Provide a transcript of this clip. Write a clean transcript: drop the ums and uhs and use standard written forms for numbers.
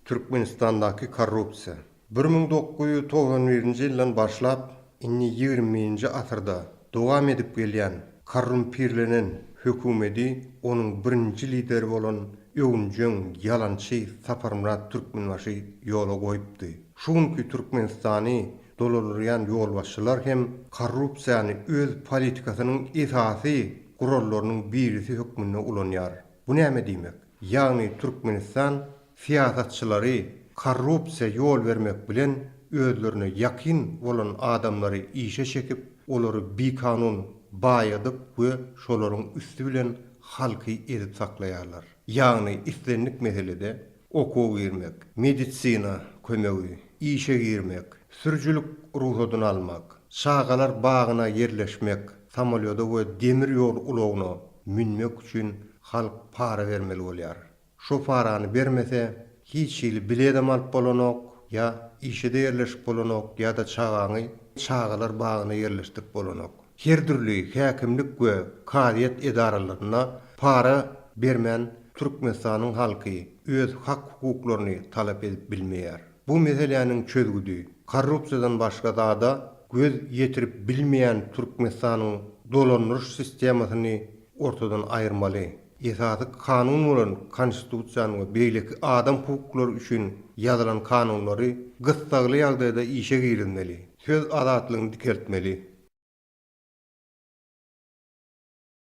Türkmenistandaky korrupsiýa. 1991-nji ýyldan başlap, indi ýigrimi birinji asyrda dowam edip gelýän korrumpirlenen hökümedi onuň birinji lideri bolan öwünjeň, ýalançy Saparmyrat Türkmenbaşy ýola goýupdy. Şu günki Türkmenistany dolandyrýan ýolbaşçylar hem korrupsiýany öz politikasynyň esasy gurallarynyň birisi hökmünde ulanýar. Bu näme diýmek? Ýagny Türkmenistan syýasatçylary korrupsiýa ýol bermek bilen özlerine ýakyn bolan adamlary işe çekip, olary bikanun baýadyp we şolaryň üsti bilen halky ezip saklaýarlar. Ýagny islendik meselede okuwa girmek, medisina kömegi, işe girmek, sürüjilik rugsadyny almak, çagalar bagyna ýerleşmek, samolýoda we demir ýol ulagyna münmek üçin halk para bermeli bolýar. Şo parany bermese, hiç hili biledem alyp bolanok, ýa işe-de ýerleşip bolanok, ýa-da çagaňy çagalar bagyna ýerleşdirip bolanok. Her dürli häkimlik we kazyýet edaralarynda para bermän Türkmenistanyň halky öz hak-hukuklaryny talap edip bilmeýär. Bu meseläniň çözgüdi, korrupsiýadan başga zada göz ýetirip bilmeýän Türkmenistanyň dolandyryş sistemasyny ortadan aýyrmaly. Esasy kanun bolan Konstitusiýany we beýleki adam hukuklary üçin ýazylan kanunlary gyssagly ýagdaýda işe girizmeli. Söz azatlygyny dikeltmeli.